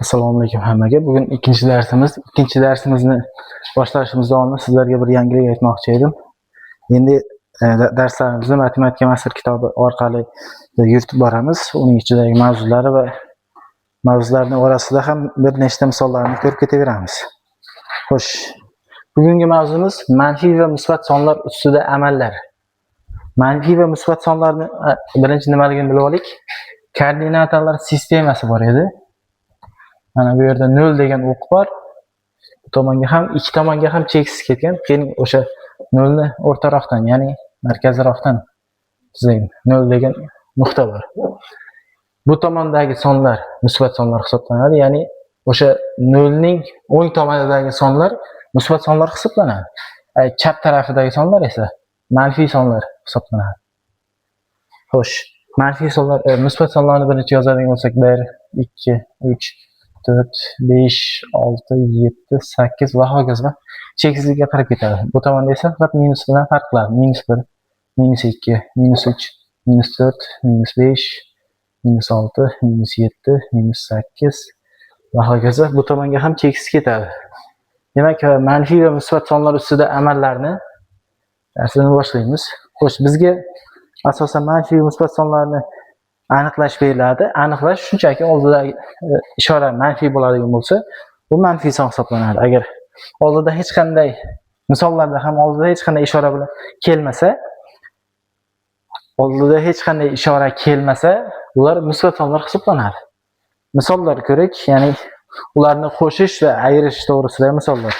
Assalomu alaykum hammaga. Bugun ikkinchi darsimiz. Ikkinchi darsimizni boshlashimizdan oldin sizlarga bir yangilik aytmoqchi edim. Endi darslarimizni Matematika master kitobi orqali yuritib boramiz. Uning ichidagi mavzulari va mavzularning orasida ham bir nechta misollarni ko'rib ketaveramiz. Xo'sh, bugungi mavzumiz manfiy va musbat sonlar ustida amallar. Manfiy va musbat sonlarni birinchi nimaligini bilib olik. Koordinatalar sistemasi bor edi. Mana bu yerda 0 degan o'q bor. Bu tomonga ham, ikki tomonga ham cheksiz ketgan. Keyin o'sha 0 ni o'rtaroqdan, ya'ni markazroqdan chizing. 0 degan nuqta bor. Bu tomondagi sonlar musbat sonlar hisoblanadi, ya'ni o'sha 0 ning o'ng tomonidagi sonlar musbat sonlar hisoblanadi. Chap tarafidagi sonlar esa manfiy sonlar hisoblanadi. Xo'sh, manfiy sonlar, musbat sonlarni birinchi yozadigan bo'lsak 1, 2, 3, 4, 5, 6, 7, 8 va hokazo cheksizlikka qarab ketadi. Bu tomonda esa faqat minus bilan farq qiladi. Minus 1, minus 2, minus 3, minus 4, minus 5, minus 6, minus 7, minus 8 va hokazo bu tomonga ham cheksiz ketadi. Demak, manfiy va musbat sonlar ustida amallarni darsini boshlaymiz. Xo'sh, bizga asosan manfiy va musbat sonlarni aniqlash beriladi. Aniqlash shunchaki oldidagi ishora manfiy bo'ladigan bo'lsa, bu manfiy son hisoblanadi. Agar oldida hech qanday misollarda ham oldida hech qanday ishora bilan kelmasa, oldida hech qanday ishora kelmasa, ular musbat sonlar hisoblanadi. Misollar ko'rik, ya'ni ularni qo'shish va ayirish to'g'risidagi misollar.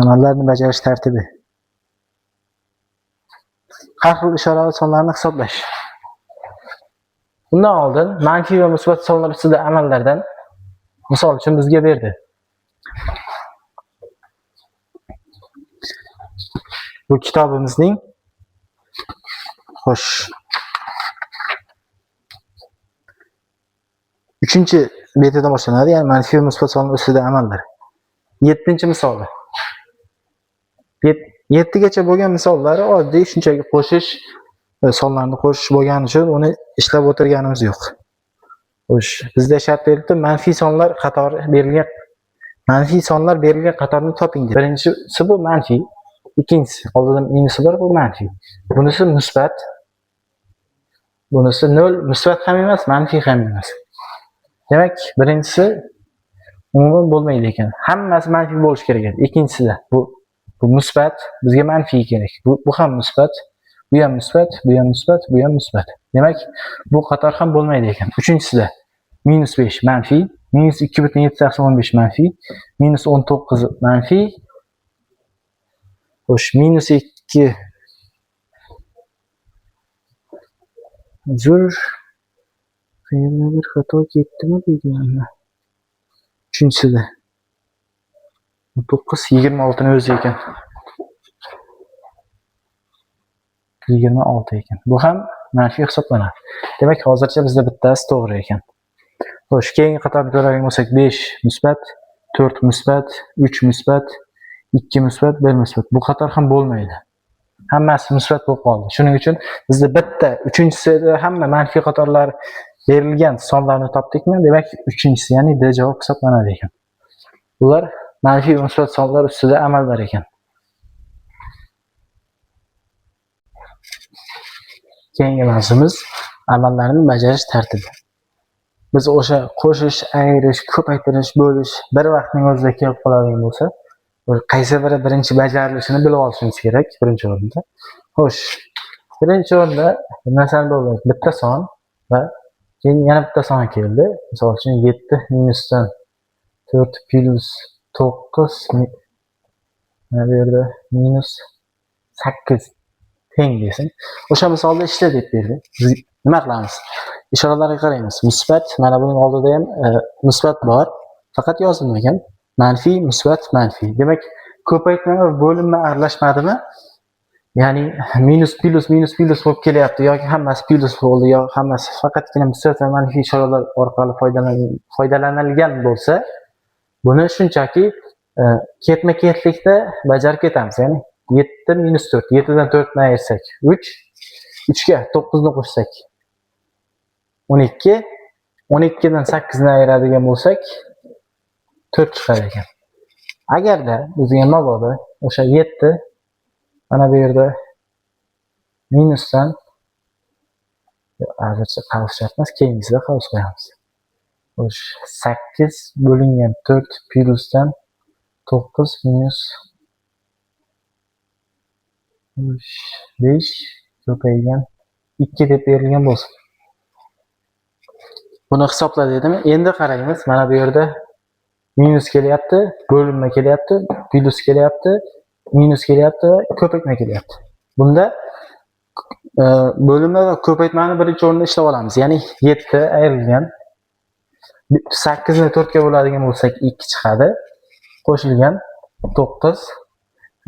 Amallarni bajarish tartibi. Har xil ishorali sonlarni hisoblash. Bundan oldin manfiy va musbat sonlar ustida amallardan misol uchun bizga berdi. Bu kitobimizning xo'sh 3-betidan boshlanadi, ya'ni manfiy va musbat sonlar ustida amallar. 7-misoli. 7gacha bo'lgan misollari oddiy shunchaki qo'shish, sonlarni qo'shish bo'lgani uchun uni ishlab o'tirganimiz yo'q. Xo'sh, bizda shart berilibdi, manfiy sonlar qatori berilgan, manfiy sonlar berilgan qatorni toping deb. Birinchisi bu manfiy, ikkinchisi oldida minusi bor, bu manfiy. Bunisi musbat. Bunisi 0, musbat ham emas, manfiy ham emas. Demak, birinchisi umuman bo'lmaydi ekan. Hammasi manfiy bo'lishi kerak edi. Ikkinchisida bu musbat, bizga manfiy kerak. Bu ham musbat, bu ham musbat, bu ham musbat, bu ham musbat. Demak, bu qator ham bo'lmaydi ekan. Uchinchisida minus 5 manfiy, minus 2,7 taqsim 15 manfiy, minus 19 manfiy. Xo'sh, minus 2 zo'r qayerdadir xato ketdimi deganman. Uchinchisida 19, 26 ni o'zi ekan. 26 ekan. Bu ham manfiy hisoblanadi. Demak, hozircha bizda bittasi to'g'ri ekan. Xo'sh, keyingi qatorni ko'radigan bo'lsak 5 musbat, 4 musbat, 3 musbat, 2 musbat, 1 musbat. Bu qator ham bo'lmaydi. Hammasi musbat bo'lib qoldi. Shuning uchun bizda bitta, uchinchisida hamma manfiy qatorlar berilgan sonlarni topdikmi? Demak, uchinchisi, ya'ni D javob hisoblanadi ekan. Bular manfiy musbat sonlar ustida amallar ekan. Keyingi mavzumiz amallarni bajarish tartibi. Biz o'sha qo'shish, ayirish, ko'paytirish, bo'lish bir vaqtning o'zida kelib qoladigan bo'lsa, qaysi biri birinchi bajarilishini bilib olishimiz kerak birinchi o'rinda. Xo'sh, birinchi o'rinda narsani bildik. Bitta son va keyin yana bitta son keldi. Misol uchun 7 minusdan 4 plus 9 mana bu yerda minus 8 teng desin. O'sha misolda ishla deb berdi. Biz nima qilamiz? Ishoralarga qaraymiz. Musbat, mana buning oldida ham musbat bor, faqat yozilmagan. Manfiy, musbat, manfiy. Demak, ko'paytma va bo'linma aralashmadimi? Ya'ni minus plus minus plus bo'lib kelyapti yoki hammasi plus bo'ldi yoki hammasi faqatgina musbat va manfiy ishoralar orqali foydalanilgan bo'lsa, buni shunchaki ketma-ketlikda bajarib ketamiz. Ya'ni 7 minus 4, 7 dan 4 ni ayirsak 3, 3 ga 9 ni qo'shsak 12, 12 dan 8 ni ayiradigan bo'lsak 4 chiqar ekan. Agarda bizga mabodo o'sha 7 mana bu yerda minusdan, hozircha qavs shart emas, keyingisida qavs qo'yamiz. Xo'sh, 8 bo'lingan 4 plyusdan 9 minus 5 ko'paygan 2 deb berilgan bo'lsin. Buni hisobla dedimi? Endi qaraymiz, mana bu yerda minus kelyapti, bo'linma kelyapti, plyus kelyapti, minus kelyapti va ko'paytma kelyapti. Bunda bo'linma va ko'paytmani birinchi o'rinda ishlab olamiz. Ya'ni 7 ayrilgan 8 ni 4 ga bo'ladigan bo'lsak 2 chiqadi. Qo'shilgan 9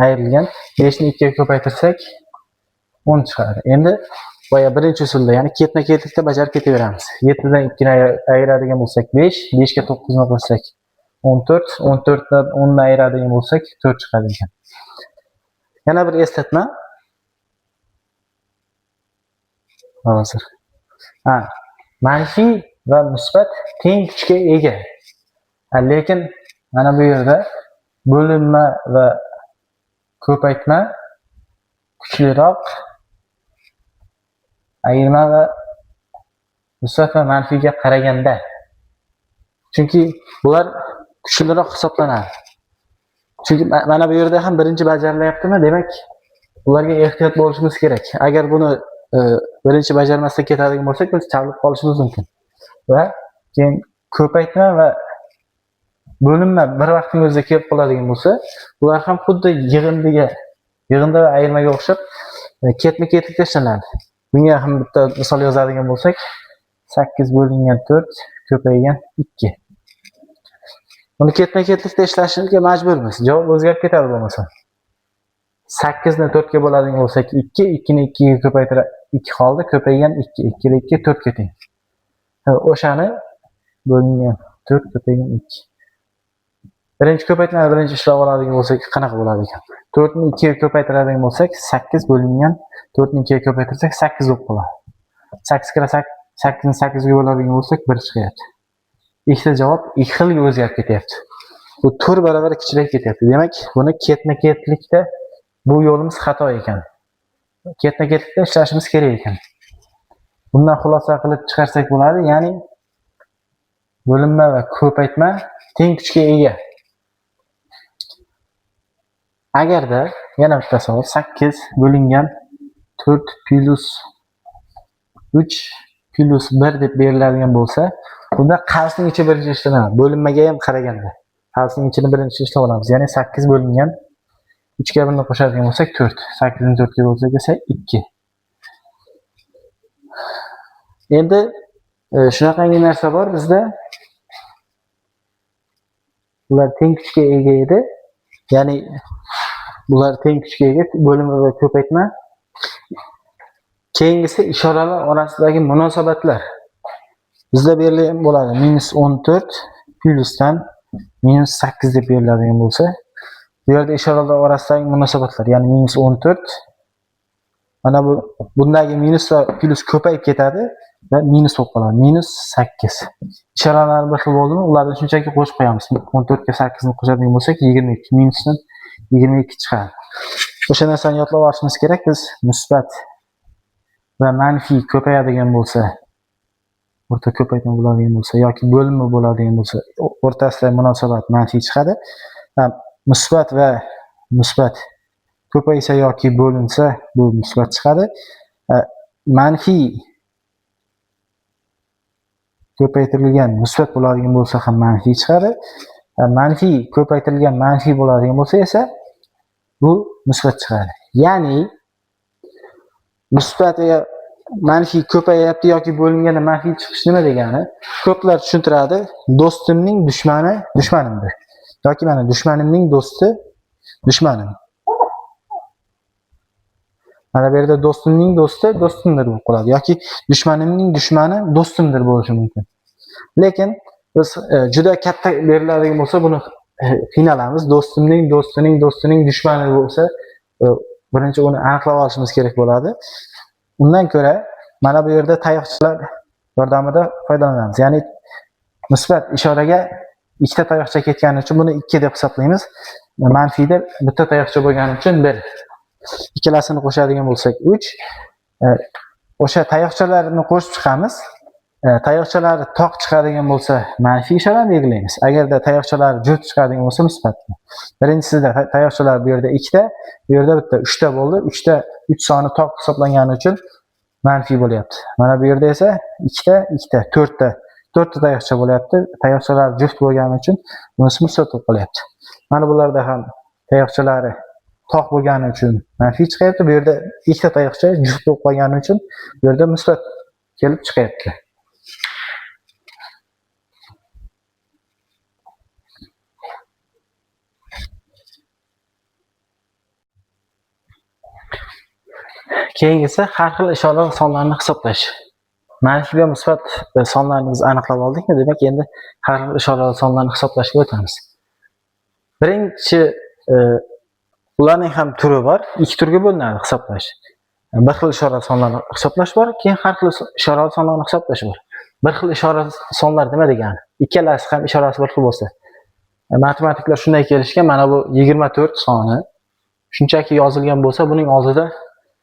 ayrilgan 5 ni 2 ga ko'paytirsak 10 chiqadi. Endi boya birinchi usulda, ya'ni ketma-ketlikda bajarib ketaveramiz. 7 dan 2 ni ayiradigan bo'lsak 5, 5 ga 9 ni qo'shsak 14, 14 dan 10 ni ayiradigan bo'lsak 4 chiqadi ekan. Yana bir eslatma. Hozir. Ha, manfiy va musbat teng kuchga ega. Lekin mana bu yerda bo'linma va ko'paytma kuchliroq ayirma va musbat va manfiyga qaraganda. Chunki bular kuchliroq hisoblanadi. Chunki mana bu yerda ham birinchi bajarilyaptimi, demak ularga ehtiyot bo'lishimiz kerak. Agar buni birinchi bajarmasdan ketadigan bo'lsak, biz chalg'ib qolishimiz mumkin. Va keyin ko'paytma va bo'linma bir vaqtning o'zida kelib qoladigan bo'lsa, bular ham xuddi yig'indi va ayirmaga o'xshab ketma-ketlikda ishlanadi. Bunga ham bitta misol yozadigan bo'lsak, 8 bo'lingan 4 ko'paygan 2. Buni ketma-ketlikda ishlashimizga majburmiz. Javob o'zgarib ketadi bo'lmasa. 8 ni 4 ga bo'ladigan bo'lsak 2, 2 ni 2 ga ko'paytirib 2 qoldi, ko'paygan 2, 2 ga 2 4 ga teng. O'shani bo'lingan 4 ko'paygan 2. Birinchi ko'paytmani birinchi ishlab oladigan bo'lsak qanaqa bo'ladi ekan? 4 ni 2 ga ko'paytiradigan bo'lsak 8 bo'lingan 4 ni 2 ga ko'paytirsak 8 bo'lib qoladi. 8 kira 8 ni 8 ga bo'ladigan bo'lsak 1 chiqyapti. Ikkita javob ikki xilga o'zgarib ketyapti. Bu 4 barobar kichrayib ketyapti. Demak, buni ketma-ketlikda bu yo'limiz xato ekan. Ketma-ketlikda ishlashimiz kerak ekan. Bundan xulosa qilib chiqarsak bo'ladi, ya'ni bo'linma va ko'paytma teng kuchga ega. Agarda yana bitta savol 8 bo'lingan 4 plyus 3 plyus 1 deb beriladigan bo'lsa, bunda qavsning ichi birinchi ishlanadi. Bo'linmaga ham qaraganda qavsning ichini birinchi ishlab olamiz. Ya'ni 8 bo'lingan 3 ga 1 ni qo'shadigan bo'lsak 4. 8 ni 4 ga bo'lsak esa 2. Endi shunaqangi narsa bor bizda. Bular teng kuchga ega edi. Ya'ni bular teng kuchga ega bo'linma va ko'paytma. Keyingisi ishoralar orasidagi munosabatlar. Bizda berilgan bo'ladi minus 14 plyusdan minus 8 deb beriladigan bo'lsa, bu yerda ishoralar orasidagi munosabatlar, ya'ni minus 14 mana bu bundagi minus va plyus ko'payib ketadi va minus bo'lib qoladi. Minus 8. Ishoralar bir xil bo'ldimi? Ularni shunchaki qo'shib qo'yamiz. 14 ga 8 ni qo'shadigan bo'lsak 22, minusdan 22 chiqadi. O'sha narsani yodlab olishimiz kerak. Biz musbat va manfiy ko'payadigan bo'lsa, o'rta ko'paytma bo'ladigan bo'lsa yoki bo'linma bo'ladigan bo'lsa, o'rtasida munosabat manfiy chiqadi. Va musbat va musbat ko'paysa yoki bo'linsa, bu musbat chiqadi. Manfiy ko'paytirilgan musbat bo'ladigan bo'lsa ham manfiy chiqadi. Manfiy ko'paytirilgan manfiy bo'ladigan bo'lsa esa bu musbat chiqadi. Ya'ni musbat va manfiy ko'payyapti yoki bo'linganda manfiy chiqish nima degani? Ko'plar tushuntiradi, do'stimning dushmani dushmanimdir yoki mana dushmanimning do'sti dushmanim. Mana bu yerda do'stimning do'sti do'stimdir bo'lib qoladi yoki dushmanimning dushmani do'stimdir bo'lishi mumkin. Lekin biz juda katta beriladigan bo'lsa buni qiynalamiz. Do'stimning do'stining do'stining dushmani bo'lsa, birinchi uni aniqlab olishimiz kerak bo'ladi. Undan ko'ra mana bu yerda tayoqchalar yordamida foydalanamiz. Ya'ni musbat ishoraga ikkita tayoqcha ketgani uchun buni 2 deb hisoblaymiz. Manfiyda bitta tayoqcha bo'lgani uchun 1. Ikkalasini qo'shadigan bo'lsak 3. O'sha tayoqchalarni qo'shib chiqamiz. Tayoqchalari toq chiqadigan bo'lsa manfiy ishorani belgilaymiz. Agarda tayoqchalari juft chiqadigan bo'lsa musbat. Birinchisida tayoqchalar bu yerda ikkita, bu yerda bitta, 3ta bo'ldi. 3ta 3 soni toq hisoblangani uchun manfiy bo'lyapti. Mana bu yerda esa ikkita, ikkita, to'rtta, to'rtta tayoqcha bo'lyapti. Tayoqchalar juft bo'lgani uchun bunisi musbat bo'lib qolyapti. Mana bularda ham tayoqchalari toq bo'lgani uchun manfiy chiqyapti. Bu yerda ikkita tayoqcha juft bo'lib qolgani uchun bu yerda musbat kelib chiqyapti. Keyingisi har xil ishorali sonlarni hisoblash. Manfiy va musbat sonlarni biz aniqlab oldikmi? Demak, endi har xil ishorali sonlarni hisoblashga o'tamiz. Birinchi, ularning ham turi bor. Ikki turga bo'linadi hisoblash. Bir xil ishorali sonlarni hisoblash bor, keyin har xil ishorali sonlarni hisoblash bor. Bir xil ishorali sonlar nima degani? Ikkalasi ham ishorasi bir xil bo'lsa. Matematiklar shunday kelishgan, mana bu 24 soni shunchaki yozilgan bo'lsa, buning oldida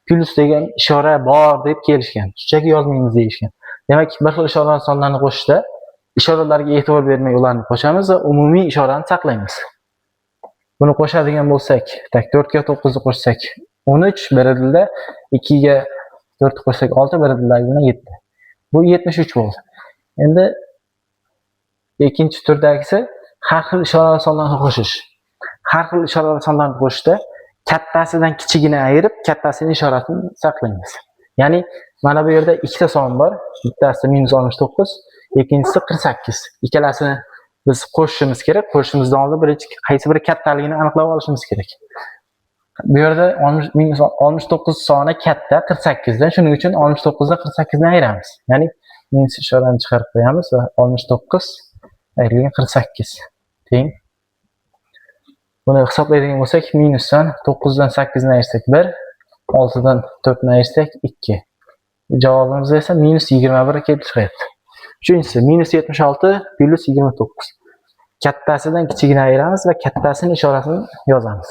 plyus degan ishora bor deb kelishgan. Shunchaki yozmaymiz deyishgan. Demak, bir xil ishorali sonlarni qo'shishda ishoralarga e'tibor bermay ularni qo'shamiz va umumiy ishorani saqlaymiz. Buni qo'shadigan bo'lsak, tak 4 ga 9 ni qo'shsak 13 berildi, 2 ga 4 qo'shsak 6 berildi, 7. Bu 73 bo'ldi. Endi ikkinchi turdagisi har xil ishorali sonlarni qo'shish. Har xil ishorali sonlarni qo'shishda kattasidan kichigini ayirib, kattasining ishorasini saqlaymiz. Ya'ni mana bu yerda ikkita son bor, bittasi -69, ikkinchisi 48. Ikkalasini biz qo'shishimiz kerak. Qo'shishimizdan oldin birinchi qaysi biri kattaligini aniqlab olishimiz kerak. Bu yerda -69 soni katta 48 dan, shuning uchun 69 dan 48 ni ayiramiz. Ya'ni minus ishorani chiqarib qo'yamiz va 69 ayrilgan 48 teng. Buni hisoblaydigan bo'lsak, minusdan 9 dan 8 ni ayirsak 1, 6 dan 4 ni ayirsak 2. Javobimiz esa -21 kelib chiqyapti. Uchinchisi -76 plyus 29. Kattasidan kichigini ayiramiz va kattasining ishorasini yozamiz.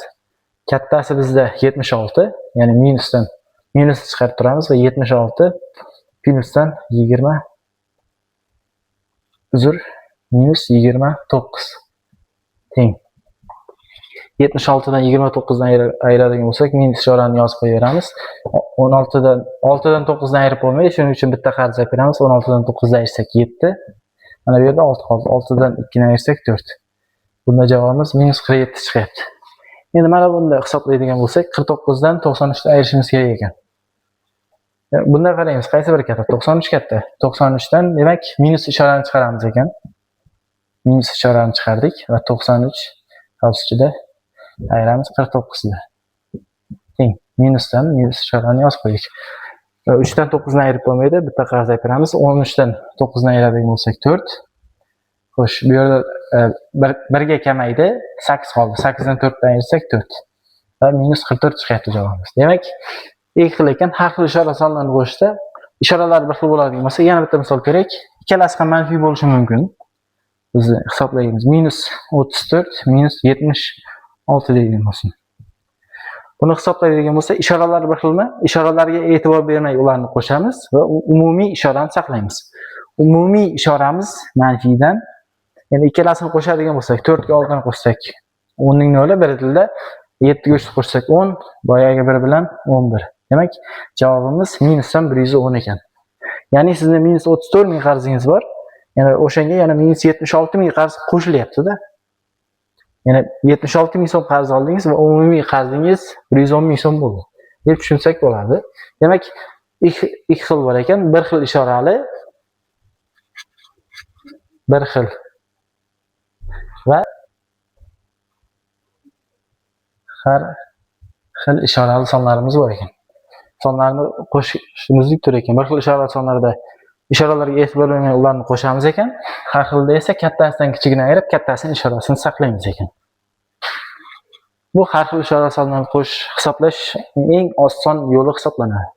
Kattasi bizda 76, ya'ni minusdan minusni chiqarib turamiz va 76 plyusdan 20, uzr, -29 teng. 76 dan 29 dan ayiradigan bo'lsak, minus ishorani yozib qo'yaveramiz. 16dan 6dan 9 dan ayirib bo'lmaydi, shuning uchun bitta qarz olib beramiz. 16dan 9 dan ayirsak 7. Mana bu yerda 6 qoldi. 6dan 2 ni ayirsak 4. Bunda javobimiz -47 chiqyapti. Endi mana bunda hisoblaydigan bo'lsak, 49 dan 93 ni ayirishimiz kerak ekan. Bunda qaraymiz, qaysi biri katta? 93 katta. 93 dan demak minus ishorani chiqaramiz ekan. Minus ishorani chiqardik va 93 qavs ichida ayiramiz 49 da. Teng. Minusdan minus ishorani yozib qo'ydik. 3 dan 9 ni ayirib bo'lmaydi, bitta qarz olib beramiz. 13 dan 9 ni ayiradigan bo'lsak 4. Xo'sh, bu yerda birga kamaydi, 8 qoldi. 8 dan 4 dan ayirsak 4. Va -44 chiqyapti javobimiz. Demak, ikki xil ekan, har xil ishora sonlarni qo'shishda ishoralar bir xil bo'ladigan bo'lsa, yana bitta misol kerak. Ikkalasi ham manfiy bo'lishi mumkin. Biz hisoblaymiz. -34 -76 degan bo'lsin. Buni hisoblaydigan bo'lsa, ishoralar bir xilmi? Ishoralarga e'tibor bermay ularni qo'shamiz va umumiy ishorani saqlaymiz. Umumiy ishoramiz manfiydan, ya'ni ikkalasini qo'shadigan bo'lsak, 4 ga 6 ni qo'shsak 10 ning 0 berildi, 7 ga 3 ni qo'shsak 10, boyagi 1 bilan 11. Demak, javobimiz minusdan 110 ekan. Ya'ni sizni -34 ming qarzingiz bor. Ya'ni o'shanga yana -76 ming qarz qo'shilyapti-da. Ya'ni 76 ming so'm qarz oldingiz va umumiy qarzingiz 110 ming so'm bo'ldi deb tushunsak bo'ladi. Demak, ikki xil bor ekan, bir xil ishorali, bir xil va har xil ishorali sonlarimiz bor ekan. Sonlarni qo'shishimizlik tur ekan. Bir xil ishorali sonlarda ishoralarga e'tibor bermay ularni qo'shamiz ekan. Har xilda esa kattasidan kichigini ayirib, kattasining ishorasini saqlaymiz ekan. Bu har xil ishora sonlarni qo'shish, hisoblash eng oson yo'li hisoblanadi.